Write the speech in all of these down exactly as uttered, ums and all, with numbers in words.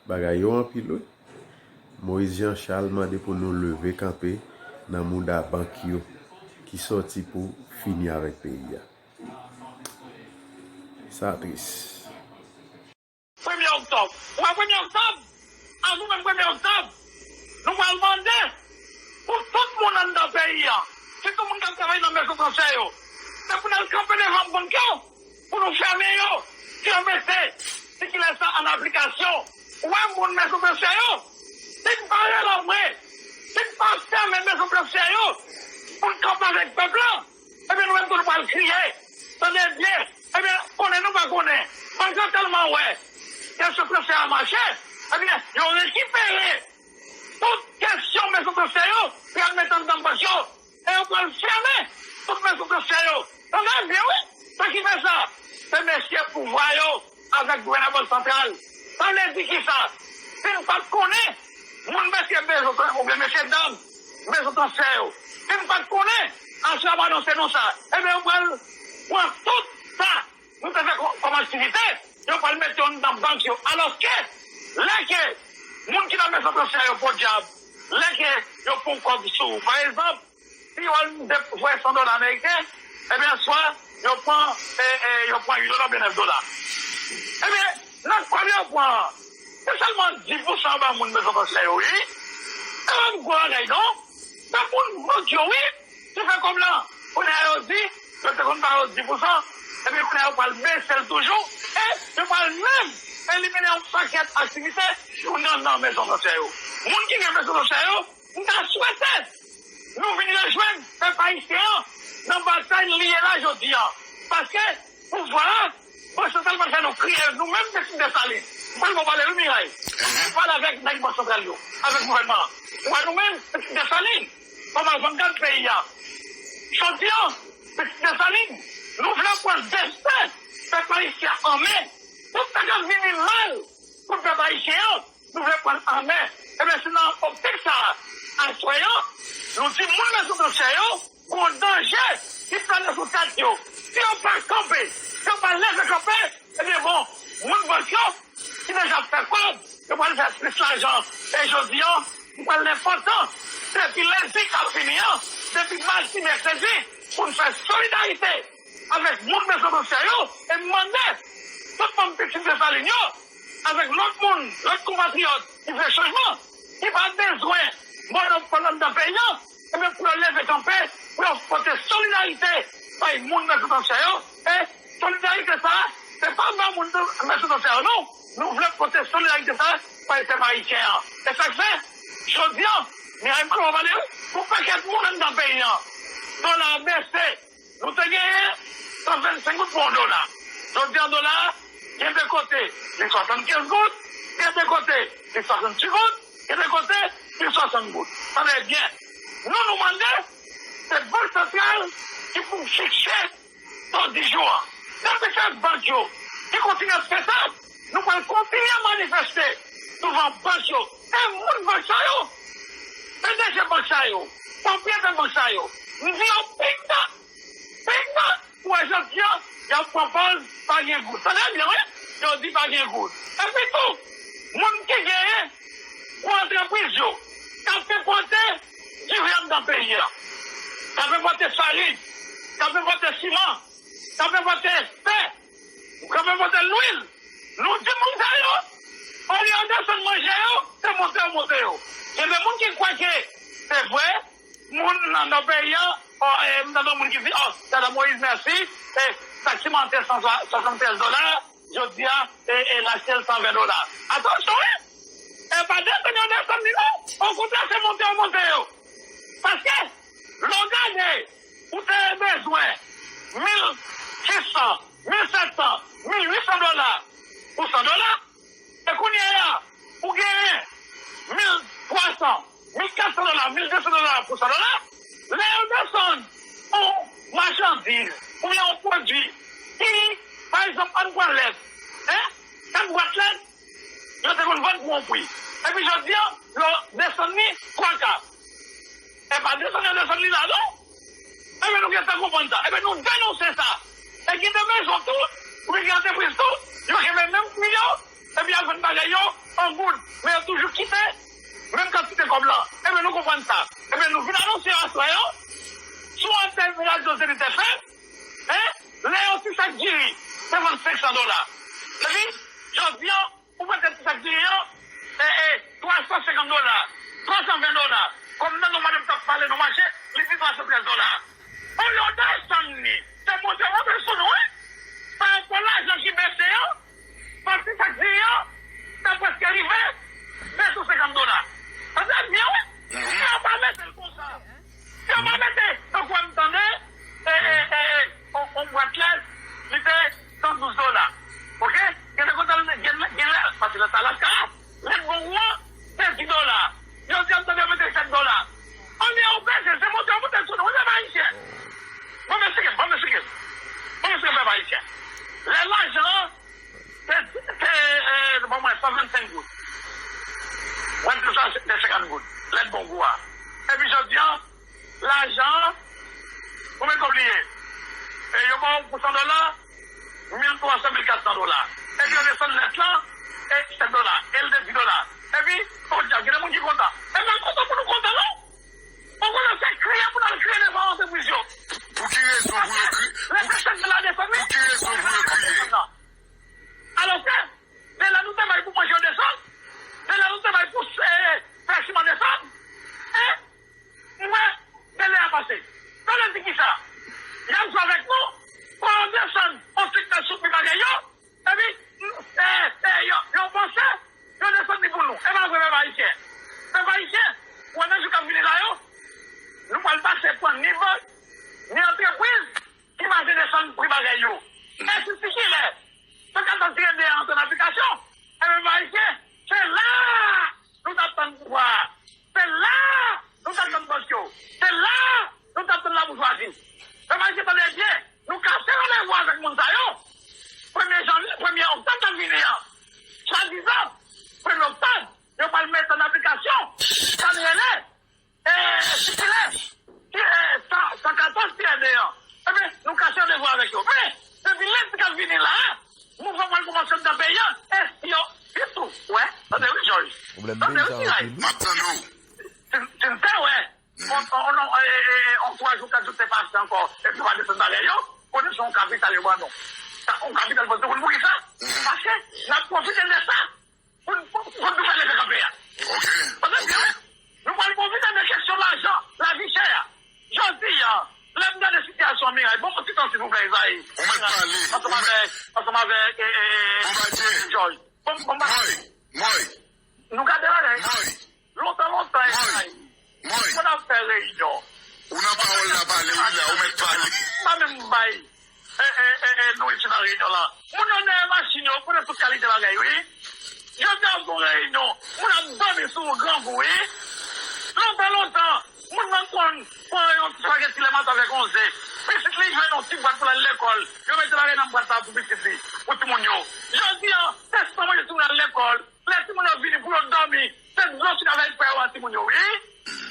Bagay yo anpil wi. Moïse Jean Charles mande pou nou leve kanpe nan mouda bank yo ki sòti pou fini avèk peyi a. Sa tris. Premye oktòb. Ou wè premye oktòb? Avan menm premye oktòb, nou pral mande pou tout moun anndan peyi a, sitou moun k ap travay nan mezon transfè yo, se pou n al kanpe devan bank yo, pou nou fèmen yo, pou yo mete sikilè sa an aplikasyon. Ou wè moun mezon transfè yo, si n pa rele vre, si n pa fèmen mezon transfè yo, pou n kanpe avèk pèp la, ebyen nou menm tou nou pral kriye. Tande byen, ebyen konnen nou pa konnen, bank yo tèlman wè kesyon transfè a mache, ebyen yo rekipere tout kesyon mezon transfè yo pou y al mete anndan bank yo, e yo pral fèmen tout mezon transfè yo. Tande byen wi, sa ki fè sa, se mesye pouvwa yo avèk gouvènè bank santral. Sa vle di kisa? Si n pa t konnen, moun mesye mezon oubyen mesye dam mezon transfè yo, si n pa t konnen, aswè ap anonse nou sa, ebyen yo pral pran tout sa nou te fè kò- kòm aktivite, yo pral mete yo anndan bank yo. Alòske, lè ke moun ki nan mezon transfè yo, podyab, lè ke yo pran yon kòb sou ou, pa egzanp, si yo al de- voye san dola ameriken, ebyen, swa yo pran, e, e, yo pran uit dola oubyen nèf dola. Ebyen, nan kòb yo pran an, se sèlman dis pousan yo ba moun mezon transfè yo, wi. Se pa yon gwo bagay, non. Se moun bank yo, wi, ki fè kòb la. Kounye a yo di, yo te konn ba yo dis pousan, epi kounye a yo pral bese l toujou, e yo pral menm elimine yon pakèt aktivite, youn nan nan mezon transfè yo. Moun ki gen mezon transfè yo, m ta swete nou vin rejwenn pèp ayisyen an nan batay li ye la jodi a. Paske pouvwa a, bank santral pral fè nou kriye, nou menm pitit Desalin. M pral ba w pale wi, Miray. M pale avèk nèg bank santral yo, avèk gouvènman an. Ou wè nou menm, pitit Desalin, kòm avangad peyi a. Jodi a, pitit Desalin, nou vle pran desten pèp ayisyen an men. Tout sa k ap vini mal pou pèp ayisyen an, nou vle pran l an men. Ebyen, se nan optik sa a, aswè an, nou di moun mezon transfè yo, gon danje ki plane sou tèt yo. Si yo pa kanpe, si yo pa leve kanpe, ebyen bon, moun bank yo ki deja fè kòb, yo pral fè plis lajan. E jodi a, li pral enpòtan, depi lendi k ap vini an, depi madi, mèkredi, pou n fè solidarite avèk moun mezon transfè yo e mande tout manm pitit Desalin yo, avèk lòt moun, lòt konpatriyòt ki vle chanjman, ki pa bezwen monopòl anndan peyi a, ebyen, pou yo leve kanpe, pou yo pote solidarite bay moun mezon transfè yo. E solidarite sa a, se pa ba moun mezon transfè yo, non. Nou vle pote solidarite sa a bay pèp ayisyen an. E sa k fè, jodi a, Miray, m pral ba w pale wi, gon pakèt moun anndan peyi a, dola a bese. Nou te genyen san vennsenk goud pou yon dola. Jodi a, dola a, gen de kote, li swasannkenz goud, gen de kote, li swasanndis goud, gen de kote, li swasant goud. Tande byen, nou, nou mande, se bank santral ki pou fikse to di jou an. Depi se bank yo ki kontinye ap fè sa, nou pral kontinye manifeste douvan bank yo. E moun bank sa yo, P D G bank sa yo, pwopriyetè bank sa yo, m di yo pinga, pinga, ou wè jodi a, y ap pran pòz pa gen goud. Tande byen, wi, yo di pa gen goud. Epi tou, moun ki genyen gwo antrepriz yo, k ap enpòte diven anndan peyi a, k ap enpòte farin, k ap enpòte siman, k ap enpòte fè, k ap enpòte lwil. Nou di moun sa yo, olye yo desann manje yo, se monte yo monte yo. Gen de moun ki kwè ke se vre, moun nan nò peyi a, ò, e, m tande yon moun ki di, ò, Tata Moïse, mèsi, e, sak siman te san swasanntèz dola, jodi a, e, e, l achte l san ven dola. Atansyon, wi! E pa desann yo desann li non, okontrè, se monte yo monte yo. Paske, lè w gade, ou te bezwen mil sis san, mil sèt san, mil uit san dola pou san dola, e kounye a, ou genyen mil twa san, mil kat san dola, mil de san dola pou san dola, lè yo desann yon machandiz oubyen yon pwodui ki, pa egzanp, ann pran lèt, en, kat bwat lèt, yo te konn vann pou yon pri. Epi jodi a, yo desann li twa ka. E pa desann yo desann li la, non. Ebyen, nou gentan konprann sa. Ebyen, nou denonse sa. E gen de mezon tou, oubyen gen antrepriz tou, yo kenbe menm pri yo, epi yon goud, men yo toujou kite menm kantite kòb lan. Ebyen, nou konprann sa. Ebyen, nou vin anonse yo aswè yo, sou antèn radyo Zenith F M, en, lè yon ti sak diri te vann senk san dola. Epi, jodi a, ou mete ti sak diri an, e, e, twa san senkant dola, twa san ven dola. Kòm nan nou madanm t ap pale nan mache, li di twa san trèz dola. Olye w desann li, se monte, monte sou nou, wi. Parapò lajan ki bese an, pati sak diri an, ta prèske rive de san senkant dola. Tande byen, wi. Si yo pa mete l konsa, si yo pa mete, tankou m tande, e, e, e, e, on, on bwat lèt, li te san douz dola. Oke? Gen de kote, gen, gen lè, paske lè sa Alaska, lèt Bongou an, se dis dola. Jodi a, m tande yo mete sèt dola. Olye yo bese, se monte, yo monte sou nou, wi, pèp ayisyen. Bon, men eksplike m, bon, men eksplike m. Bon, men eksplike m, pèp ayisyen. Lè lajan an, se, se, e, bon, mwen, san vennsenk goud. Mwen, tou sa, se te senkant goud. Lèt Bongou a. Epi jodi a, lajan an, konbyen kòb li ye? E yo ba w pou san dola, mil twa san, mil kat san dola. Epi yo desann lèt lan, e sèt dola, e l te dis dola. Epi, o dyab, gen de moun ki kontan. E pa kontan pou nou kontan, non. Ou konnen se kriye pou n al kriye devan antrepriz yo. Pou ki rezon pou yo kriye? Lè se sèt dola desann, wi. Pou ki rezon pou yo kriye? Alòske, de la nou te bay pou manje yo desann, de la nou te bay pou, e, fè siman desann, e, mwen, de lè a pase. Sa vle di kisa? Y ap jwe avèk nou, pou yo desann, on ti kè sou pri bagay yo, epi, e, e, yo, yo panse, yo desann li pou nou. E pa vre, pèp ayisyen. Pèp ayisyen, ou wè nan jou k ap vini la yo, nou pral pase pran ni bank, ni antrepriz, ki mache desann pri bagay yo. E si, si kilè, sa ka tann tire de an antre nan aplikasyon, e pèp ayisyen, se la nou t ap tann pouvwa a. Se la nou t ap tann bank yo. Se la nou t ap tann laboujwazi. Pèp ayisyen, tande byen, nou kase randevou avèk moun sa yo. Premye janvye, premye oktòb k ap vini an. Swadizan, premye oktòb, yo pral mete an aplikasyon sa n rele e, sikilè, e, san, san katòz tirè de an. Ebyen, nou kase randevou avèk yo. Men, depi lendi k ap vini la a, mouvman pral kòmanse anndan peyi a. E si yo, Pitou, wè, tande wi, Jòj. Tande wi, Tiray. M ap tande w. Si, si m te wè, on, on, on, e, e, e, on twa jou, kat jou te pase ankò, epi yo pa desann bagay yo, konnen se yon kapital yo ban nou. Sa, yon kapital ban nou, pou ki sa? Paske n ap pwofite de sa. Pou n, pou, pou n tou fè lefe kanpe a. Ok, ok. Tande byen, wi. Nou pral pwofite de kesyon lajan, lavi chè a. Jodi a, lè m gade sitiyasyon Miray, bon, yon ti tan, silvouplè, Ezayi. Ou mèt pale, ansanm avèk, ansanm avèk, e, e, e, Jòj. Bon, bon, ba- Mòy, Mòy. Nou gade bagay. Mòy. Lontan, lontan, Ezayi. Mòy. Mòy. Moun ap fè reyinyon. Ou nan pawòl la pale, wi, la, ou mèt pale. M pa menm bay, e, e, e, e, nouriti nan reyinyon la. Moun yo dèyè machin yo, konnen tout kalite bagay, wi. Jodi a, w gon reyinyon, moun ap dòmi sou ou grangou, wi. Lontan, lontan, moun nan konn pran yon ti espageti lè maten avèk yon ze. Pitit li jwenn yon ti bwat pou l al lekòl. Yo mete bagay nan bwat la pou pitit li, pou timoun yo. Jodi a, se san manje timoun al lekòl. Lè timoun yo vini pou yo dòmi, se dlo ki nan vèy frè yo a timoun yo, wi.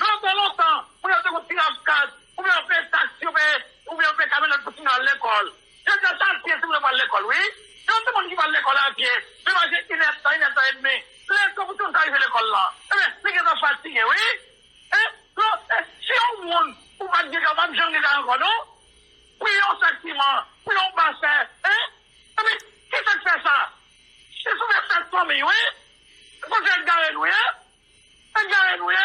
Lontan, lontan, moun yo te konn tire avèk kat, oubyen yo peye taksi, yo peye, oubyen yo peye kamyonèt pou timoun yo al lekòl. Jodi a, se a pye timoun yo pral lekòl, wi. Yon timoun ki pral lekòl a pye, li mache inèdtan, inèdtan edmi. Lè tan pou timoun sa rive lekòl la, ebyen, li gentan fatige, wi. E, lò, e, si yon moun, ou pa t gen kay, ou p ap janm gen kay ankò, non. Pri yon sak siman, pri yon basen, en? Epi, kisa k fè sa? Se sou men tèt fanmi, wi. Kote egare nou ye? Egare nou ye?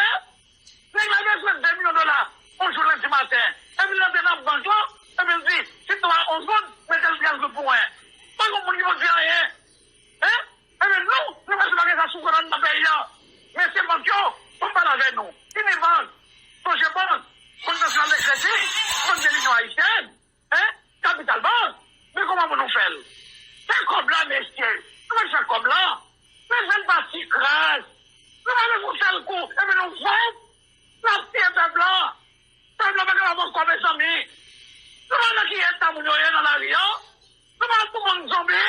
Nèg la bezwen de milyon dola yon jou lendi maten. Epi l antre nan bank lan, epi l di, si twa onz goud, mete l trèz goud pou mwen. Pa gon moun ki pou di anyen. En? Ebyen, nou, nou bezwen bagay sa sou kont nan peyi a. Mesye bank yo, fò m pale avè nou. Unibank, Sogebank, Bank Nasyonal de Kredi, Bank de Linyon Ayisyèn, en? Kapital Bank, men kòman pou nou fè l? Se kòb la, mesye. Nou mèt fè kòb la. Men fè l pa ti kras. Nou pa bezwen fè l kou, epi nou fè l. N ap tiye pèp la. Pèp la pa kapab ankò, mezanmi. Nou pa nan kiyès sa moun yo ye nan lari a. Nou pa tout moun zonbi.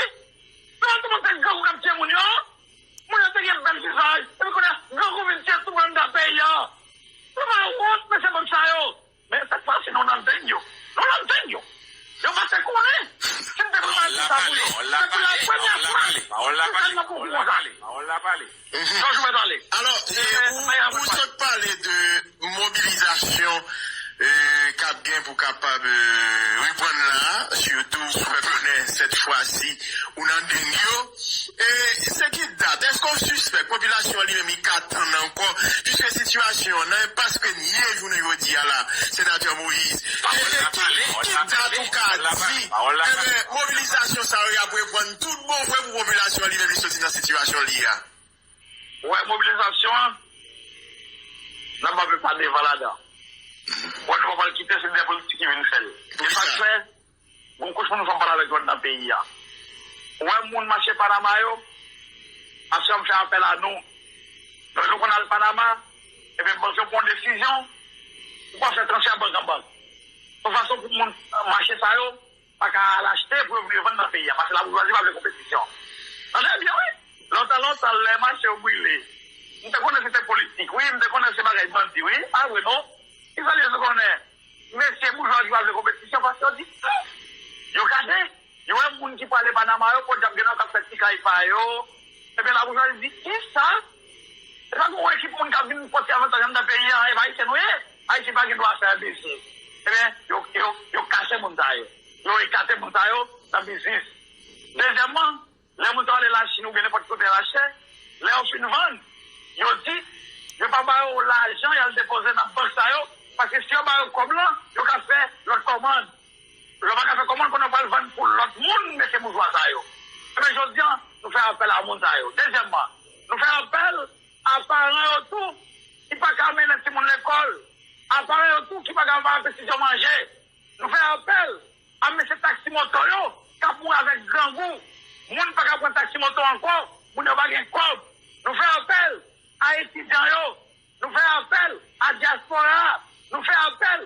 Pawòl la pale. Pawòl la pale. Jòj ou mèt ale. Alò, ou sot pale de mobilizasyon k ap gen pou kapab reprann la, sitou sou pèp Bonè sèt fwa si ou nan gang yo. E se ki dat? Èske w sispèk popilasyon an li menm li ka tann ankò? Piske sitiyasyon an nan enpas ke n ye jounen jodi a la, Senatè Moïse. E ki dat ou ka di mobilizasyon sa yo y ap reprann tout bon vre pou popilasyon an li menm li soti nan sitiyasyon li a? Ou wè mobilizasyon an, nan pa pe pa devan ladan. Ou wè nou pa pral kite se de politik ki vin fè l. E sa k fè, gon kouch moun nou fanm pale avèk lòt nan peyi a. Ou wè moun mache Panama yo, aswè m fè apèl a nou. Lè nou konn al Panama, ebyen bank yo pran desizyon pou pa fè transfè bank an bank. Yon fason pou moun mache sa yo pa ka al achte pou yo vin revann nan peyi a, paske laboujwazi pa vle konpetisyon. Tande byen wi, lontan lontan lè mache yo brile, m te konnen se te politik wi, m te konnen se bagay bandi wi, pa vre non? Kisa l ye se konnen mesye boujwazi pa vle konpetisyon paske yo di yo kase, yo wè moun ki prale Panama yo podyab gen nan k ap fè ti kay pa yo, ebyen laboujwazi di kisa? E pa gen yon ekip moun k ap vin pote avantaj anndan peyi a, e pa ayisyen nou ye? Ayisyen pa gen dwa fè enbesil. Ebyen, yo, yo, yo kase moun sa yo. Yo ekate moun sa yo nan biznis. Dezyèmman, lè moun sa yo ale Lachin oubyen nenpòt kote Lachè, lè yo fin vann, yo di yo pa ba yo lajan y al depoze nan bank sa yo, paske si yo ba yo kòb lan, yo ka fè lòt kòmann. Yo pa ka fè kòmann konnen yo pral vann pou lòt moun mesye boujwa sa yo. Ebyen jodi a, nou fè apèl a moun sa yo. Dezyèmman, nou fè apèl a paran yo tou ki pa ka mennen timoun lekòl, a paran yo tou ki pa ka ba yo pitit yo manje. Nou fè apèl a mesye taksi moto yo k ap mouri avèk grangou. Moun pa ka pran taksi moto ankò, moun yo pa gen kòb. Nou fè apèl a etidyan yo. Nou fè apèl a dyaspora a. Nou fè apèl